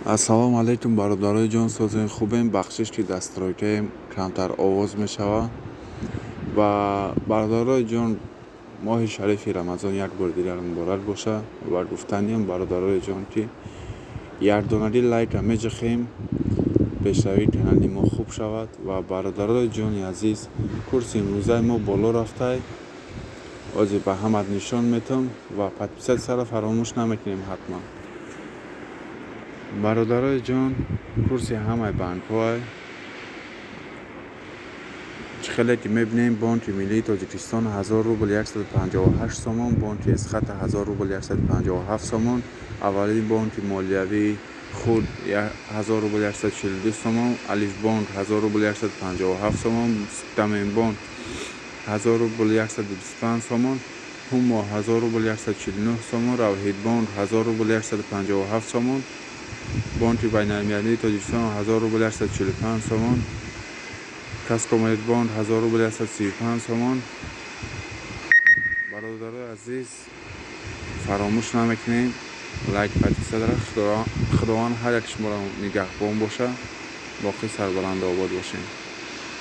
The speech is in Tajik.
Ассалому алайкум, бародарои ҷон, созен, хубем? Бахшиш, ки дар стройкаем, камтар овоз мешавад. Ва бародарои ҷон, моҳи шарифи Рамазон як бори дигар муборак боша. Ва гуфтаниям, бародарои ҷон, ки якдонагӣ лайка меҷахем, пешравии канали мо хуб шавад. Ва бародарои ҷони азиз, курси имрӯзаи мо боло рафтай, ҳозир ба ҳамат нишон метам. Ва подписатьсяро фаромӯш намекунем ҳатман. Бародарои ҷон, курси ҳамаи банкҳоай. Чӣ хеле ки мебинем, Бонки миллии Тоҷикистон 1000 рубл 158 сомон, бонки Эсхата 1000 рубл 157 сомон, аввалин бонки молиявии худ 1000 рубл 142 сомон, Алифбонк 1000 рубл 157 сомон, Спитаменбонк 1000 рубл 125 сомон, Ҳумо 1000 рубл 149 сомон, Равҳидбонк 1000 рубл 157 сомон, Бонки байналмилалии Тоҷикистон 1000 рубл 145 сомон, Казкоммерцбонк 1000 рубл 135 сомон. Бародарои азиз, фаромӯш намекунем лайк, подписатьра. Худованд ҳар як шуморо нигаҳбон боша, боқӣ сарбаланду обод бошем.